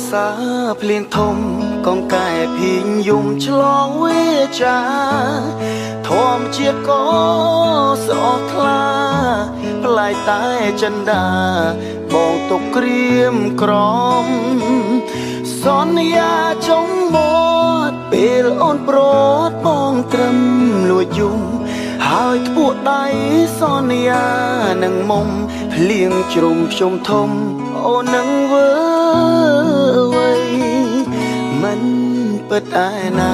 សាភ្លៀងធំកងកែភីងយំឆ្លងវេចាធម្មជាតិក៏ស្រស់ថ្លាប្លែកតែចិន្តាបងទុកក្រៀមក្រំសន្យាចុងមាត់ពេលអូនប្រត់បងត្រឹមលួចយំហើយធ្ពក់ដៃសន្យានឹងមុំភ្លៀងជ្រុំភ្ជុំធំអូននឹងវើវៃមិនពិតឯណា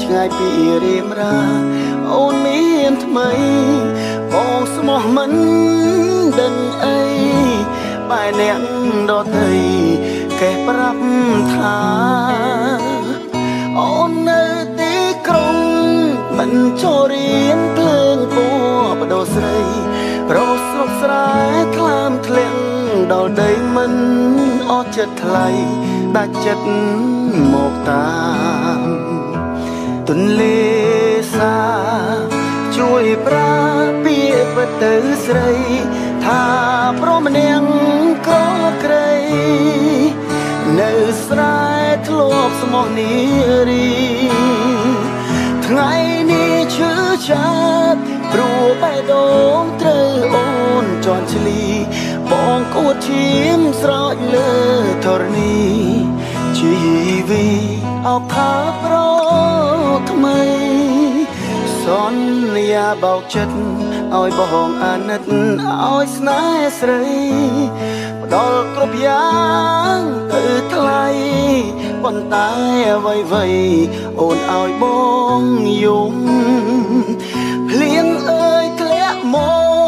ឆ្ងាយពីរៀមរាអូនមានថ្មីបងស្មោះមិនដឹងអីបែអ្នកដទៃកេះប្រាប់ថាអូននៅទីក្រុងមិនចូលរៀនភ្លើងពណ៌បដូរស្រីរកស្រុកស្រែថ្លើមធ្លាក់ដល់ដីមិនអស់ចិត្តថ្លៃដាច់ចិត្តមកតាមទន្លេសាជួយប្រាពាក្យពិតទៅស្រីថាព្រមនាងក្រក្រៃនៅស្រែធ្លាប់ស្មោះនារីថ្ងៃនេះឈឺចាប់ព្រោះបេះដូងត្រូវអូនជន់ឈ្លីបងគួតឈាមស្រោចលើធរណីជីវីអោផាប្រថ្មីសន្យាបោកចិត្តឲ្យបងអាណិតឲ្យស្នេហ៍ស្រីផ្ដល់គ្រប់យ៉ាងទៅថ្លៃប៉ុន្តែអ្វីៗអូនឲ្យបងយំភ្លៀងអើយធ្លាក់ម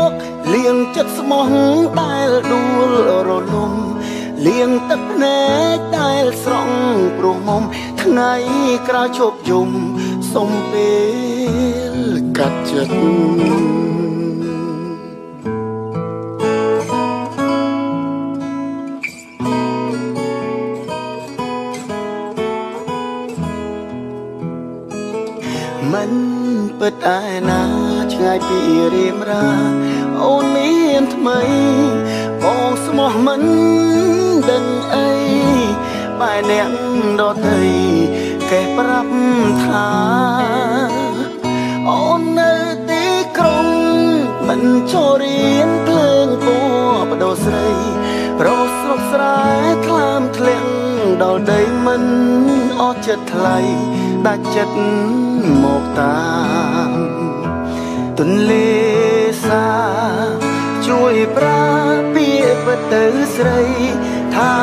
កលៀងចិត្តស្មោះដែលដួលរលំលៀងទឹកភ្នែកដែលស្រង់ព្រោះមុំថ្ងៃក្រោយជប់យំសុំពេលកាត់ចិត្តមិនពិតឯណាឆ្ងាយពីរៀមរាអូនមានថ្មីបងស្មោះមិនដឹងអីបែអ្នកដទៃកេះប្រាប់ថាអូននៅទីក្រុងមិនចូលរៀនភ្លើងពណ៌បដូរស្រីរកស្រុកស្រែថ្លើមធ្លាក់ដល់ដីមិនអស់ចិត្តថ្លៃដាច់ចិត្តមកតាមទន្លេសាជួយប្រាពាក្យពិតទៅស្រីថា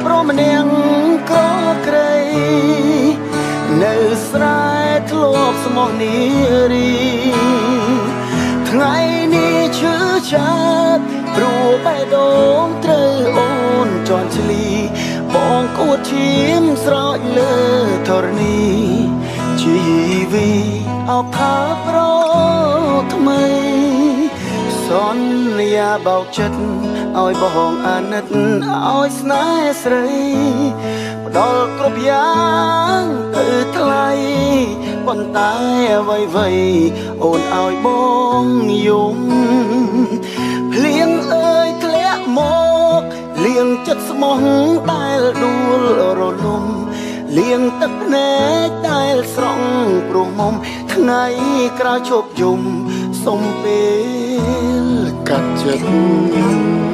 ព្រមនាងក្រក្រៃនៅស្រែធ្លាប់ស្មោះនារីថ្ងៃនេះឈឺចាប់ព្រោះបេះដូងត្រូវអូនជន់ឈ្លីបងគួតឈាមស្រោចលើធរណីជីវីអោផាប្រថ្មីសន្យាបោកចិត្តឲ្យបងអាណិតឲ្យស្នេហ៍ស្រីផ្ដល់គ្រប់យ៉ាងទៅថ្លៃប៉ុន្តែអ្វីៗអូនឲ្យបងយំភ្លៀងអើយធ្លាក់មកលៀងចិត្តស្មោះដែលដួលរលំលៀងទឹកភ្នែកដែលស្រង់ព្រោះមុំថ្ងៃក្រោយជប់យំសុំពេលកាត់ចិត្ត